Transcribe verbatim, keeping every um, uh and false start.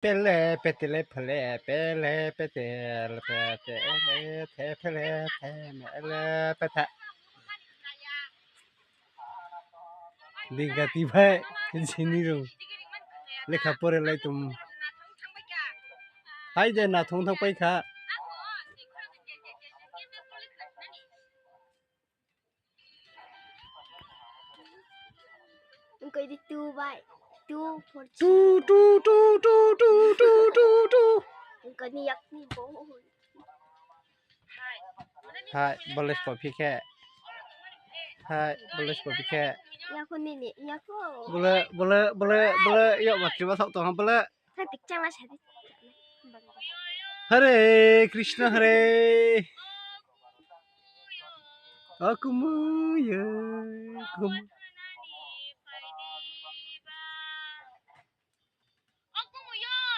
Pele, petele, phele, pele, petele, petele, the, phele, the, mele, petha. Dingkati bai, sini rung. Lekha pore lai tum. Hai de, nathong thang pai kha. Engkoi di two bai, two for two, two, two, two, two, two, two, two. Engkoi ni yak ni bo. Hai, bole spo phi khe. Hai, bole spo phi khe. Yako ni ni, yako. Bole, bole, bole, bole, yok ma triba thok tong ha bole. Hai, picture la sa di. Hare Krishna, Hare. Aku mu ye, aku mu.